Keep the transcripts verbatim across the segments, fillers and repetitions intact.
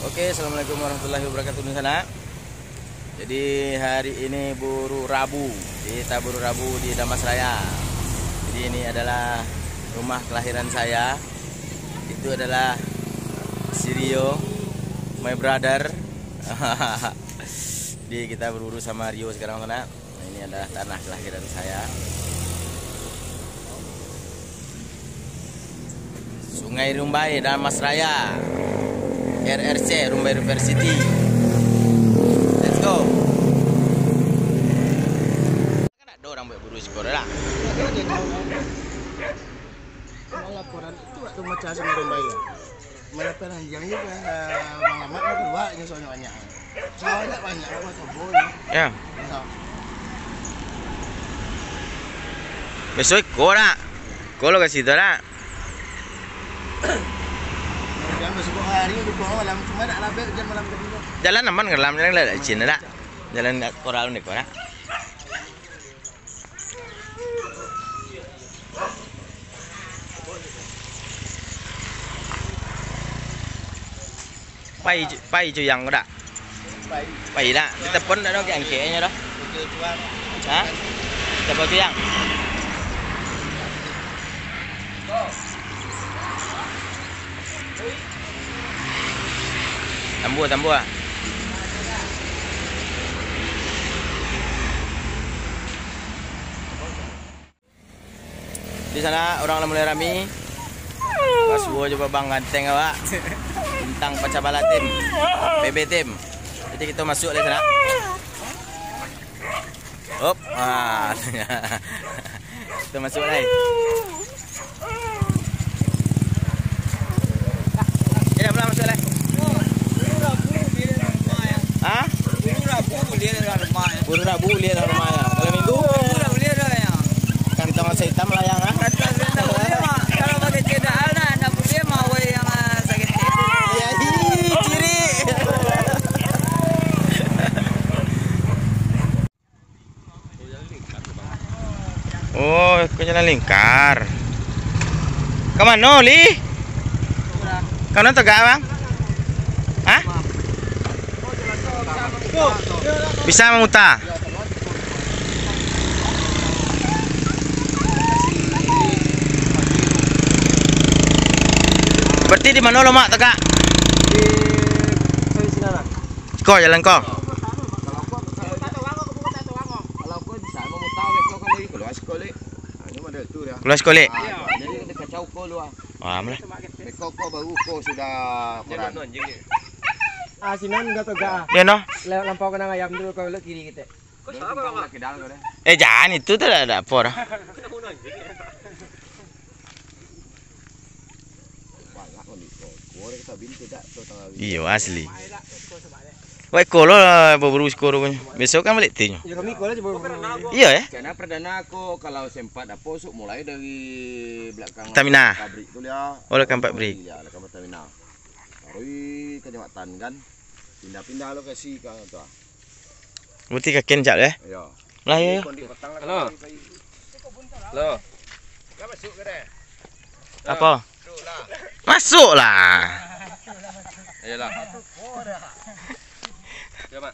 Oke, assalamualaikum warahmatullahi wabarakatuh, dunsanak. Jadi hari ini buru Rabu, kita buru Rabu di Dharmasraya. Jadi ini adalah rumah kelahiran saya. Itu adalah si Rio, my brother. Jadi kita berburu sama Rio sekarang, sanak. Nah, ini adalah tanah kelahiran saya. Sungai Rumbai, Dharmasraya. R R C, Rumbai University. Let's go. Kan ada orang buat buru siko lah. Kalau laporan itu waktu macam Sungai Rumbai ya. Malah panjang juga, eh, Bang Amat mah keluar, ini soalnya banyak. Soalnya banyak, apa, kebun. Ya. Ya. Besok iko nak. Kalau ke situ nak. Jangan besok hari, besok malam, cuma nak labek hujan malam tadi tu. Jalan aman ke dalam, jalan licin nak. Jalan koral ni kau nak. Pai, pai cuyang ko dak? Pai dak? Ditelepon dak ado angkek-angkeknyo dah? Ha? Siapa cuyang? Tambua, tambua. Di sana orang lah mulai rami. Kasuo jo babang ganteng awak. Bintang pacah bala tim. P B tim. Jadi kita masuk lah sana. Hop. Ah. Kita masuk lah. Eh, dah pulang masuk lah. Ha? Buru Rabu buliah dalam rumah ya. Buru Rabu buliah dalam rumah ya. Kalau Minggu? Minggu dah buliah dah ya. Kantong asa hitam layang ah. Kantong asa hitam buliah mah. Kalau pakai cedal nah, ndak buliah mah weh yang ah, sakit. Iya, hi, ciri. Oh, ke jalan lingkar. Ka mano, Li? Ka mano tagak, Bang? Hah? Bisa mamuta? Berarti di mano lo, Mak, tagak? Di Sawit Sinaran. Ko, jalan ko. Kalau ko bisa mamuta, beko kalau keluar sekolah. Hanya model tu dia. Keluar sekolah. Ah, jadi dia kacau ko lu ah. Ah, mana? Beko ko baru ko sudah koran. Ah, sinan enggak tegak ah. Dia no. Lewat lampau kandang ayam tu, kalau kiri kita. Ko salah ko, Mak? Eh, jangan itu tu dah ada apa dah. Iyo, asli. Wai ko lo baburu siko tu. Besok kan balik tinyo. Yo, kami ko lah cubo. Iyo, eh? Karena perdana ko kalau sempat apo, sok mulai dari belakang Pertamina. Pabrik tu lah. Oh, belakang pabrik. Iya, belakang Pertamina. Baru kecamatan kan. Pindah-pindah lokasi ka tu ah. Berarti ka kencak, eh? Iyo. Lah, iyo, iyo. Halo. Halo. Apo? Masuklah. Iyolah. Yo, Mak.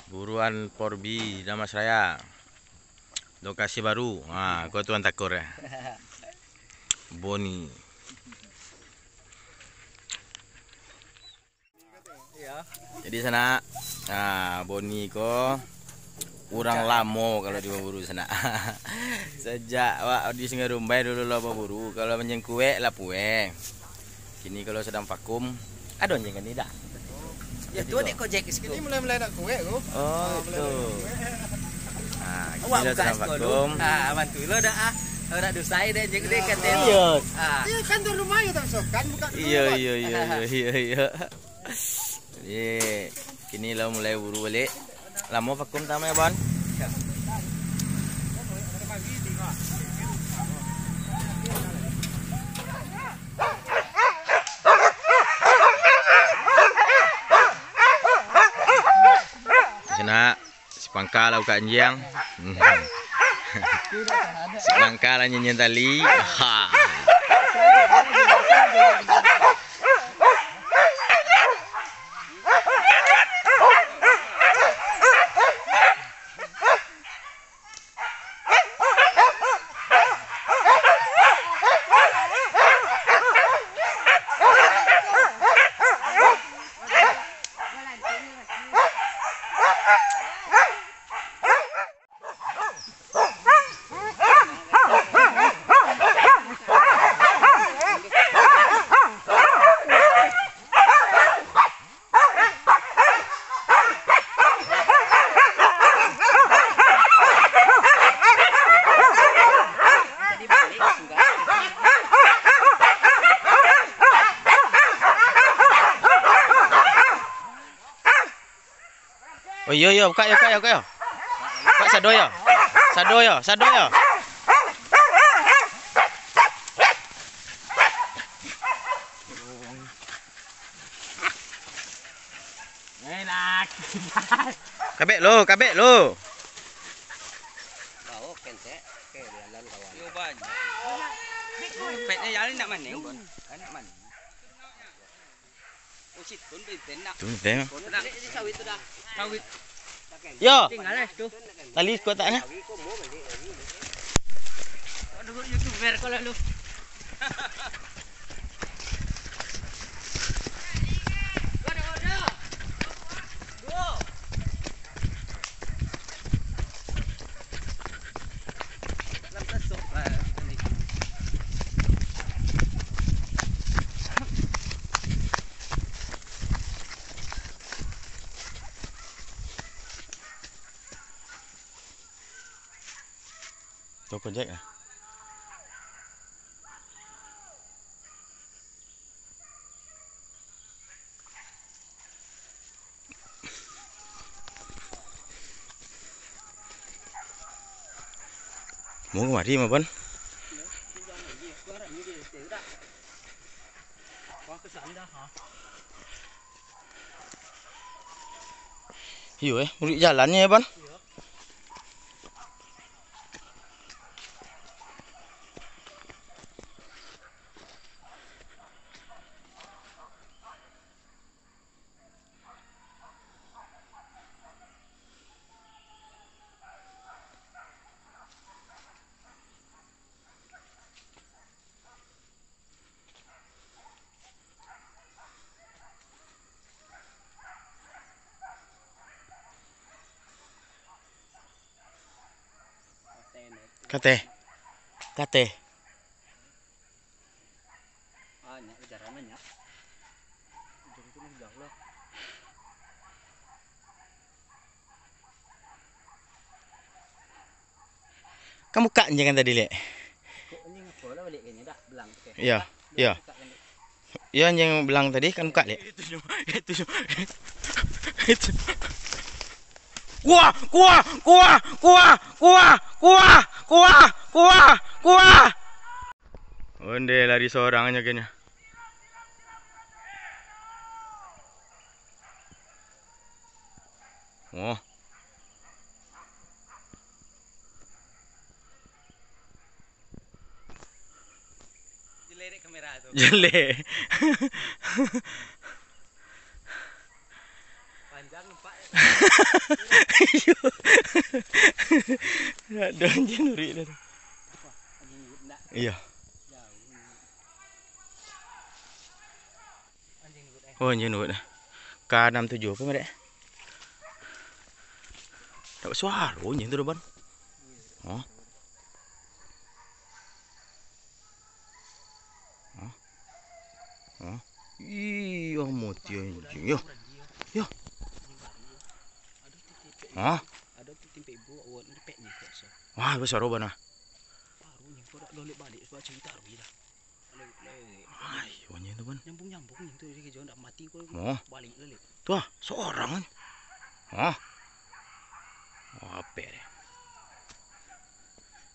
Buruan Porbi, Dharmasraya. Lokasi baru. Ha, ko tuan takur ya. Boni. Jadi sanak, ha, Boni ko urang lamo kalau di baburu sanak. Sajak awak di Sungai Rumbai dulu lo baburu, kalau manjengkuek lah pueh. Kini kalau sadang vakum, ado anjiang kini dak? Ya, tu dek kojek di situ. Ini mulai-mulai nak kuek tu. Oh, itu. Ah, awak buka sekolah. Ah, bantu lo dah ah. Orang dusai deh, anjiang deh, katanya. Iya. Ah. Iya, kan tu rumah ya, tak sokan, buka dulu. Iya, iya, iya, iya, iya, iya. Jadi, kini lah mulai buru baliak. Lamo vakum tama ya, Bon? Sinan, si Pangka lah buka anjiang. Si Pangka lah nyinyia tali. Ha. Oh, iyo, iyo, buka yo, buka yo, buka yo. Buka sado yo. Sado yo, sado yo. Enak. Kabek lo, kabek lo. Bawa kencek, oke, jalan kawan. Yo, banyak. Peknya jalan nak mana, Bon? Nak mana? Tun, teh. Sawit tu dah. Sawit. Yo. Tinggal lah tu. Tali kuat tak, nah? Aduh, YouTuber kalau lu. Toko Jack lah. Mau kemari, Mapan? Iyo, eh, murid jalannya, ya, Pan? Kateh. Kateh. Kan buka anjing kan tadi, Lek? Iyo, iyo. Iyo, anjing belang tadi kan buka, Lek? Itu, itu. Kuah, kuah, kuah, kuah. Onde lari sorang aja kayaknya. Oh. Jelek dek kamera tu. Jelek. Panjang nampak. Iyo. Ado anjing nurik dah tu. Iyo. Oh, anjing nurik dah. K enam tujuh apa merek? Tak suaro anjing tu, Ban. Oh. Hah? Hah? Iyo, mati anjing. Yo. Yo. Hah? Wah, besar roban ah. Ai, banyak tu, Ban. Nyambung-nyambung tu, dia kerja ndak mati kau. Oh. Balik balik. Tu ah, seorang kan. Hah? Oh, apa dia?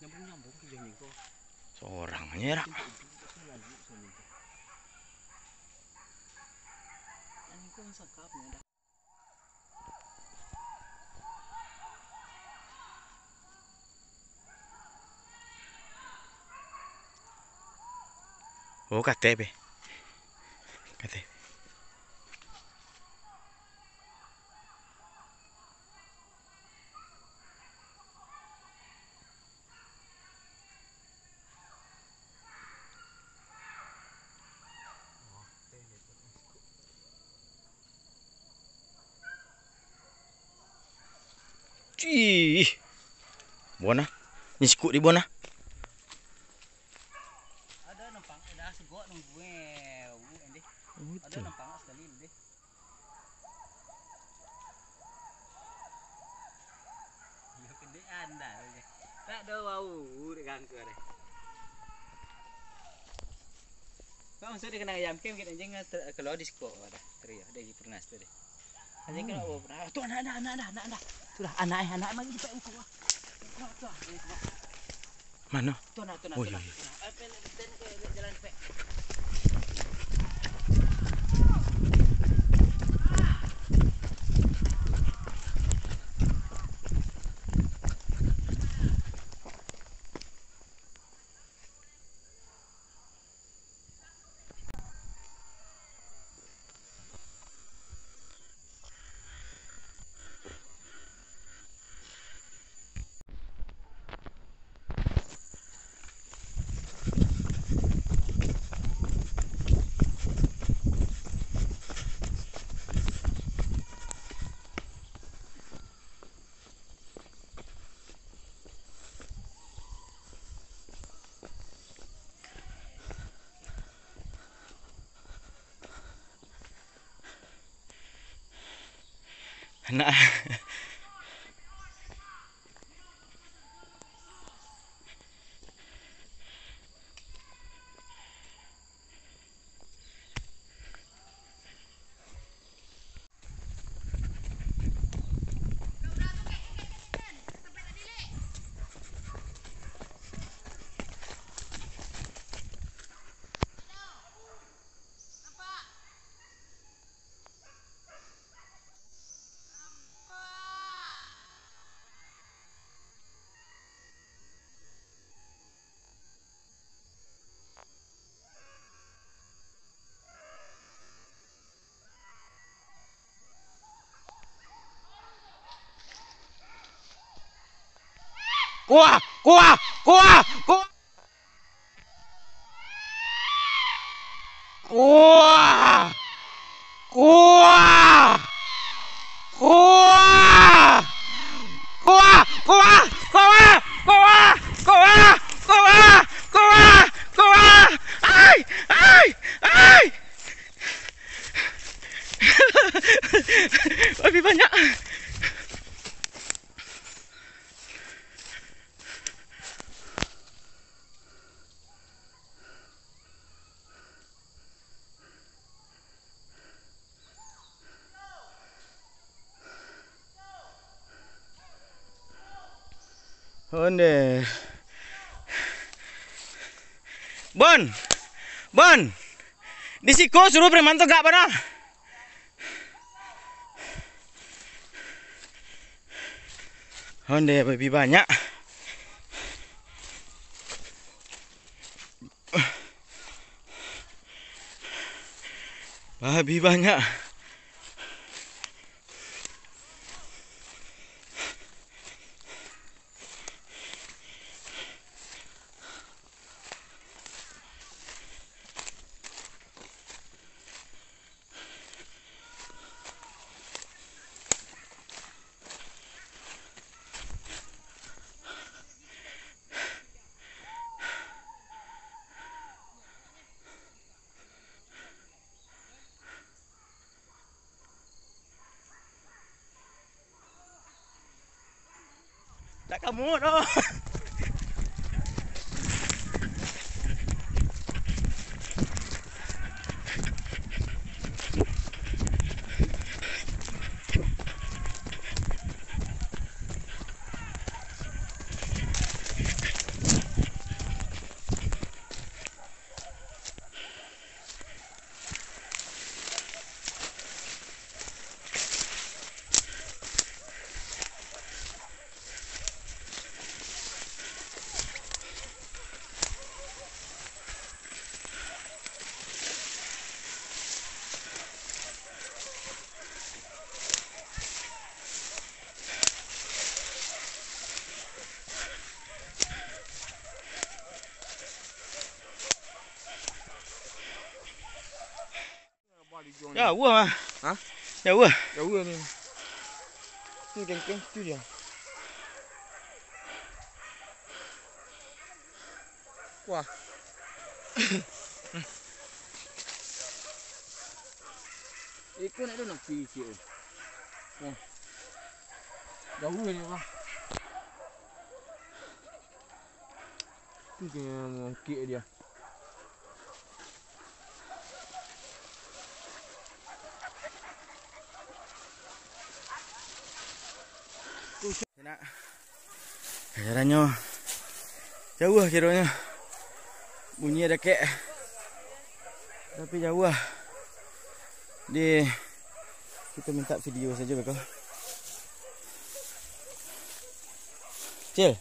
Nyambung-nyambung kerja ni kau. Seorang aja, Rak. Ini kau sangkap ni dah. Oh, kateh, Pe. Kateh. Ih. Bona. Ni sikuk di bona. Ada nampak, ada segok nunggu, eh, deh. Oh, ada itu. Nampak sekali deh. Iyo, kendek anda. Tak ada wau dek gangku deh. Kau maksud dia kena ayam kem, kita anjing ter-, keluar di sikok dah. Teriak, dia pernas tu deh. Anjing kena wau pernas. Tu anak anda, anak anda, anak anda. Tu dah, anak eh, anak eh, mari cepat muka. Muka tu ah, dia tu ah. Mano? Tu anak, tu anak, oh, tu iyo, anak, iyo. Tu anak. Eh, pelek, pelek, pelek, pelek, jalan, pelek. Nak. Kuah, kuah, kuah, kuah. Kuah! Kuah! Kuah! Kuah! Kuah! Ai! Ai! Ai! Babi banyak. Onde. Bon. Bon. Di siko suruah preman tu gak bana. Onde, babi banyak. Babi banyak. Tak kamu doh. Jauah, ah. Hah? Jauah. Jauah ni. Tu kengkeng tu je. Wah. Iko nak tu nak pi ciek. Wah. Jauah ni, wah. Tu kena mangkik dia. Nak. Jalannya jauah kironyo. Bunyi dakek. Tapi jauah. Di Kita minta video saja beko. Cil.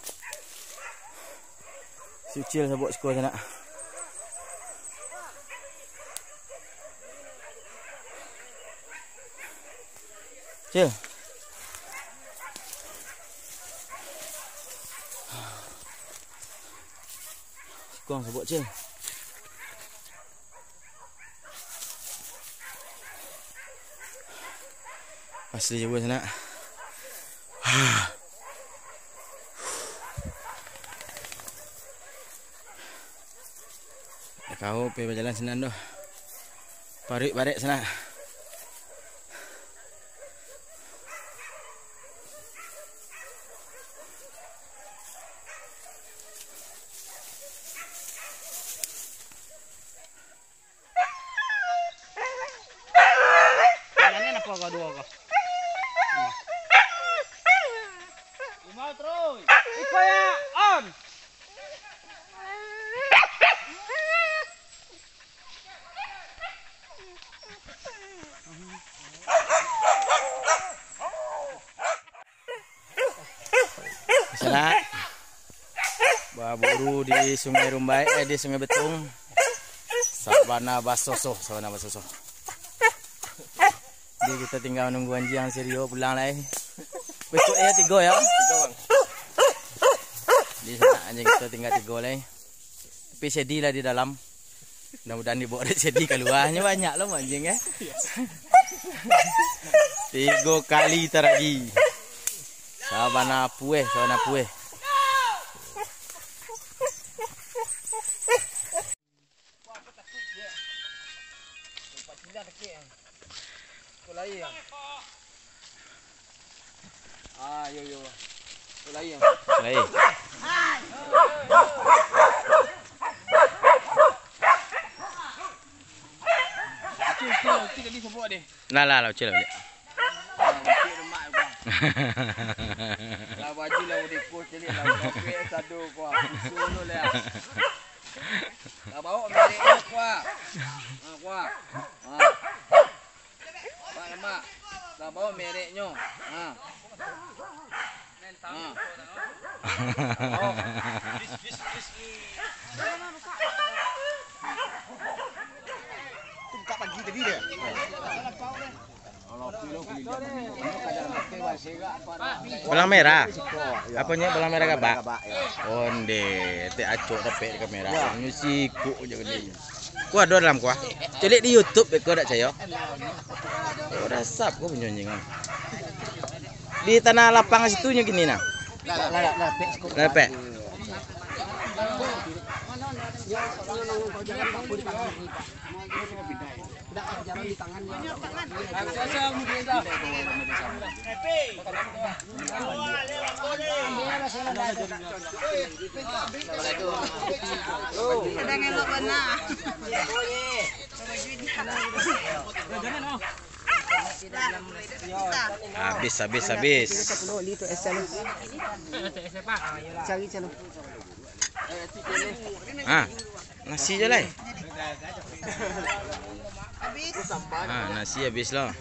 Si Ucil sabok siko sanak. Cil. Siko sabok, Cil. Asli jauah sanak. Kau pe bajalan sinan doh. Paruik barek sanak. Tangannya napa kau dua kau? Iko ya, on. Sanak, baburu di Sungai Rumbai, eh, di Sungai Betung. Sabana basosoh, sabana basosoh. Jadi kita tinggal menunggu anjing si Rio pulang lai. Besok ya tiga ya. Tiga, Bang. Di sana anjing kita tinggal tiga lai. Tapi Sedi lah di dalam. Mudah-mudahan dibawa dek Sedi kalua. Nyo banyak lo anjing, eh. Tigo kali taragi. Sabana pueh, sabana pueh. Ah, yo, yo. Mulai, yo. Mulai. Ucil, Ucil, Ucil tadi sobok deh. Lah, lah, lah, Ucil lah baliak. Ah, Ucil lemak, kuah. Lah, baju lah, udah kuah, celiak lah, udah kuah, sado, kuah. Susu dulu lah. Lah, bawa merek kuah. Ah, kuah. Ah. Mak, mak. Lah, bawa mereknyo. Ha. Ha. Oh. Buka pagi tadi dia. Belang merah. Aponyo belang merah gabak? Onde, tek acok dapek di kamera. Nyo sikok je gede. Ko ado dalam kuah. Caliak di YouTube beko dak cayo. Oh, dasar ko punyo anjing. Di tanah lapang situ nyo kini nah. Lah, lah, lah, lah, pek siko. Lah, pek. Sadang elok bana. Habis, habis, habis. Cari sana. Ah, nasi je lai. Ah, nasi habis lah.